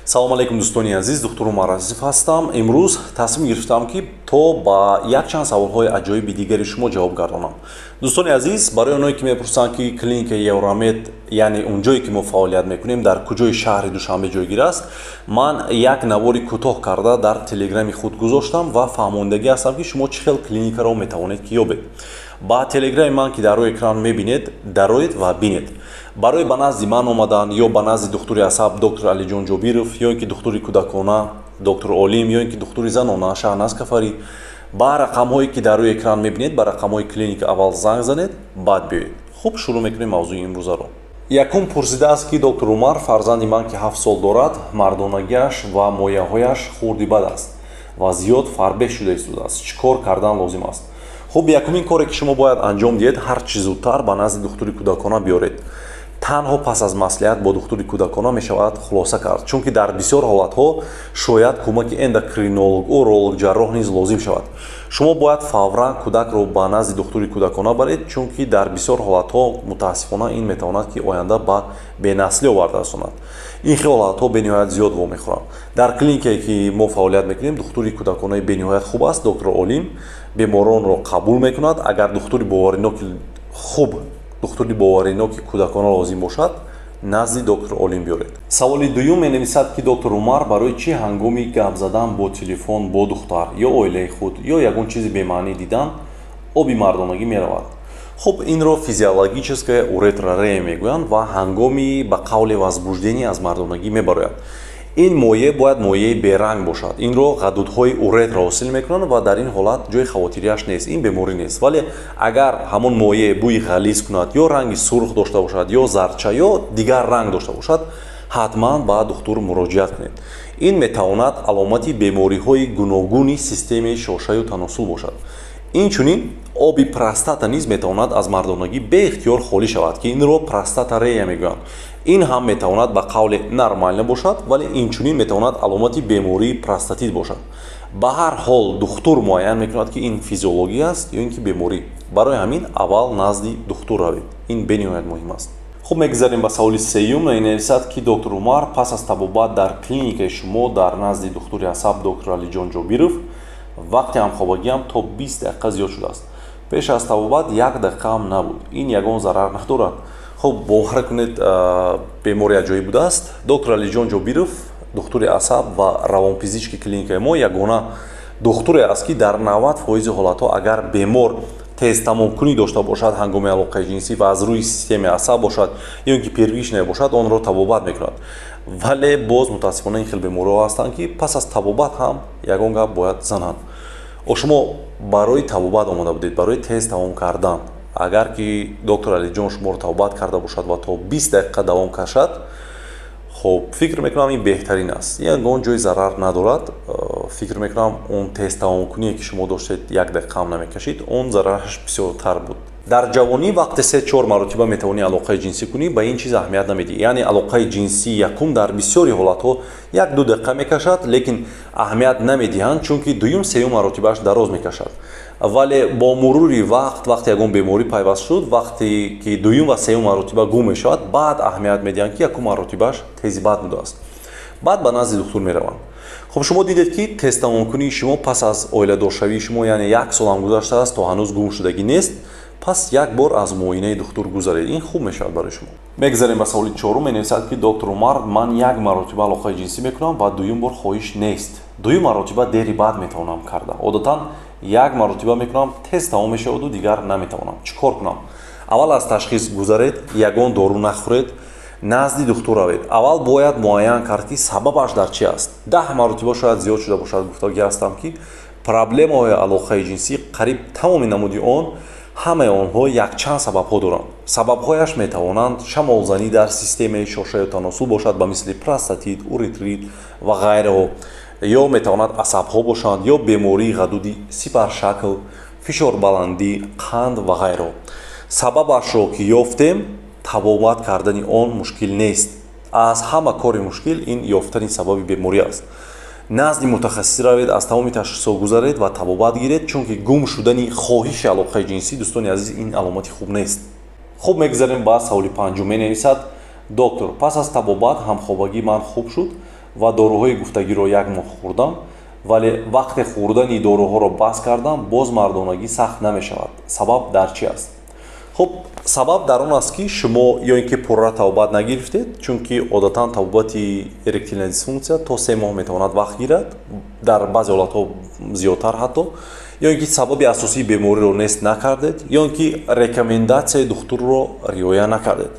Салом алейкум, дӯстони азиз, духтур Умар Азизов ҳастам. Имрӯз тасмим гирифтам, ки то ба якчанд саволҳои аҷоиби дигари шумо ҷавоб гардонам. Дӯстони азиз, барои оное ки мепурсанд, ки клиникаи Евромед, яъне он ҷое ки мо фаъолият мекунем, дар куҷои шаҳри Душанбе ҷойгир аст, ман як навори кӯтоҳ карда дар телеграми худ гузоштам ва фаҳмондагӣ ҳастам, ки шумо чӣ хел клиникаро метавонед ки ёбед. Ба телеграми ман, ки дар рӯи экран мебинед, дароед ва бинед. Барои ба назди ман омадан ё ба назди духтури асаб доктор Алиҷон Ҷобиров, ё ин ки духтури кӯдакона доктор Олим, ё ин ки духтури занона Шаҳназ Кафарӣ, ба рақамҳое ки дар рӯи экран мебинед, ба рақамҳои клиника аввал занг занед, баъд биёед. Хуб, шурӯъ мекунем мавзӯи имрӯзаро. Якум пурсидааст, ки доктор Умар, фарзанди ман, ки 7 сол дорад, мардонагиаш ва мояҳояш хурди бад аст ва зиёд фарбеҳ шуда истодааст. Чӣ кор кардан лозим аст? Хуб, якумин коре ки шумо бояд анҷом диҳед, ҳар чӣ зудтар ба назди духтури кӯдакона биёред. Танҳо пас аз маслиҳат бо духтури кӯдакона мешавад хулоса кард, чунки дар бисёр ҳолатҳо шояд кӯмаки эндокринолог, уролог, ҷарроҳ низ лозим шавад. Шумо бояд фавран кӯдакро ба назди духтури кӯдакона баред, чунки дар бисёр ҳолатҳо мутаассифона ин метавонад ки оянда ба бенаслӣ оварда расонад. Ин хел ҳолатҳо бениҳоят зиёд вомехӯранд. Дар клиникае ки мо фаъолият мекунем, духтури кӯдаконаи бениҳоят хуб аст, доктор Олим беморонро қабул мекунад. Агар духтури бовариноки хуб, духтури бовариноки кӯдакона лозим бошад, назди доктор Олим биёред. Саволи дуюм менависад, ки доктор Умар, барои чӣ ҳангоми гап задан бо телефон бо духтар ё оилаи худ ё ягон чизи бемаънӣ дидан оби мардонагӣ меравад? Хуб, инро физиологическая уретрорея мегӯянд ва ҳангоми ба қавли возбуждение аз мардонагӣ мебарояд. Ин моеъ бояд моеи беранг бошад. Инро ғадудҳои уретра ҳосил мекунанд ва дар ин ҳолат ҷои хавотирияш нест, ин беморӣ нест. Вале агар ҳамон моеъ бӯи ғализ кунад ё ранги сурх дошта бошад ё зарча ё дигар ранг дошта бошад, ҳатман ба духтур муроҷиат кунед. Ин метавонад аломати бемориҳои гуногуни системаи шошаю таносул бошад. Инчунин оби простата низ метавонад аз мардонагӣ беихтиёр холӣ шавад, ки инро простаторея мегӯянд. Ин ҳам метавонад ба қавле нормально бошад, вале инчунин метавонад аломати бемории простатит бошад. Ба ҳар ҳол духтур муайян мекунад, ки ин физиология аст ё ин ки беморӣ. Барои ҳамин аввал назди духтур равед, ин бениҳоят муҳим аст. Хуб, мегузарем ба саволи сеюм. Менависад, ки доктор Умар, пас аз табобат дар клиникаи шумо дар назди духтури асаб доктор Алиҷон Ҷобиров вақти ҳамхобагиам то 20 дақиқа зиёд шудааст. Пеш аз табобат 1 дақиқа ҳам набуд. Ин ягон зарар надорад? Хуб, бовар кунед, бемори аҷоиб будааст. Доктор Алиҷон Ҷобиров, духтури асаб ва равонпизишки клиникаи мо, ягона духтуре аст, ки дар 90% ҳолатҳо агар бемор тезтамомкунӣ дошта бошад ҳангоми алоқаи ҷинсӣ ва аз рӯи системаи асаб бошад ё ин ки первичная бошад, онро табобат мекунад. Вале боз мутаассифона ин хел бемориҳо ҳастанд, ки пас аз табобат ҳам ягон гап бояд зананд. О, шумо барои табобат омода будед, барои тез тамом кардан. Агар ки доктор Алиҷон шуморо табобат карда бошад ва то 20 дақиқа давом кашад, хуб, фикр мекунам, ин беҳтарин аст, ягон ҷои зарар надорад. Фикр мекунам, он тез тамомкуние ки шумо доштед, 1 дақиқа ҳам намекашид, он зарараш бисёртар буд. Дар ҷавонӣ вақте 3-4 маротиба метавонӣ алоқаи ҷинсӣ кунӣ, ба ин чиз аҳамият намедиҳӣ. Яъне алоқаи ҷинсӣ якум дар бисёри ҳолатҳо 1-2 дақиқа мекашад, лекин аҳамият намедиҳанд, чунки дуюм, сеюм маротибааш дароз мекашад. Вале бо мурури вақт, вақте ягон беморӣ пайваст шуд, вақте ки дуюм ва сеюм маротиба гум мешавад, баъд аҳамият медиҳанд, ки якум маротибааш тези бад будааст, баъд ба назди духтур мераванд. Хуб, шумо дидед, ки тезтамомкунии шумо пас аз оиладоршавии шумо, яъне як солам гузаштааст, то ҳанӯз гум шудагӣ нест. Пас як бор аз муоинаи духтур гузаред, ин хуб мешавад барои шумо. Мегузарем ба саволи чорум. Менависад, ки доктор Умар, ман як маротиба алоқаи ҷинсӣ мекунам ва дуюм бор хоҳиш нест. Дуюм маротиба дери баъд метавонам карда. Одатан як маротиба мекунам, тез тамом мешаваду дигар наметавонам. Чӣ кор кунам? Аввал аз ташхис гузаред, ягон дору нахӯред, назди духтур равед. Аввал бояд муайян кард, ки сабабаш дар чи аст. 10 маротиба шояд зиёд шуда бошад. Гуфтагӣ ҳастам, ки проблемаҳои алоқаи ҷинсӣ, қариб тамоми намуди он, ҳамаи онҳо якчанд сабабҳо доранд. Сабабҳояш метавонанд шамолзанӣ дар системаи шошаю таносул бошад, ба мисли простатит, уретрит ва ғайраҳо, ё метавонад асабҳо бошанд, ё бемории ғадуди сипаршакл, фишорбаландӣ, қанд ва ғайраҳо. Сабабашро ки ёфтем, табобат кардани он мушкил нест. Аз ҳама кори мушкил ин ёфтани сабаби беморӣ аст. Назди мутахассис равед, аз тамоми ташхисҳо гузаред ва табобат гиред, чунки гум шудани хоҳиши алоқаи ҷинсӣ, дӯстони азиз, ин аломати хуб нест. Хуб, мегузарем ба саволи панҷум. Менависад: доктор, пас аз табобат ҳамхобагии ман хуб шуд. Ва доруҳои гуфтагиро як моҳ хӯрдам, вале вақте хӯрдани доруҳоро бас кардам, боз мардонагӣ сахт намешавад. Сабаб дар чӣ аст? Хуб, сабаб дар он аст, ки шумо ё ин ки пурра табобат нагирифтед, чунки одатан табобати эректильная дисфункция то 3 моҳ метавонад вақт гирад, дар баъзе ҳолатҳо зиёдтар ҳатто, ё ин ки сабаби асосии бемориро нест накардед, ё ин ки рекомендатсияи духтурро риоя накардед.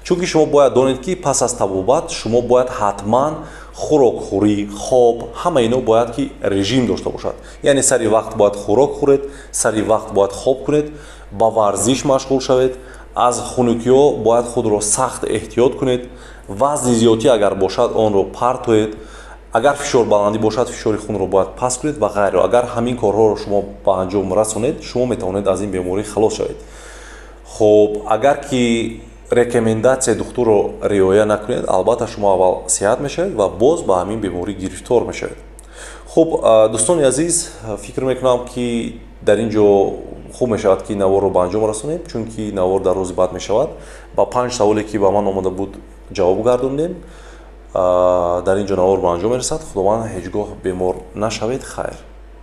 Чунки шумо бояд донед, ки пас аз табобат шумо бояд ҳатман хӯрокхӯрӣ, хоб, ҳама ино бояд ки режим дошта бошад. Яъне сари вақт бояд хӯрок хӯред, сари вақт бояд хоб кунед, ба варзиш машғул шавед, аз хунукиҳо бояд худро сахт эҳтиёт кунед, вазни зиёдтӣ агар бошад, онро партоед, агар фишорбаландӣ бошад, фишори хунро бояд паст кунед ва ғайро. Агар ҳамин корҳоро шумо ба анҷом расонед, шумо метавонед аз ин беморӣ халос шавед. Хуб, агар ки рекомендатсияи духтурро риоя накунед, албатта, шумо аввал сиҳат мешавед ва боз ба ҳамин беморӣ гирифтор мешавед. Хуб, дӯстони азиз, фикр мекунам, ки дар ин ҷо хуб мешавад, ки наворро ба анҷом расонем, чунки навор дар рӯзи баъд мешавад. Ба панҷ саволе, ки ба ман омада буд, ҷавоб гардондем. Дар ин ҷо навор ба анҷом мерасад. Худованд, ҳеҷ гоҳ бемор нашавед. Хайр.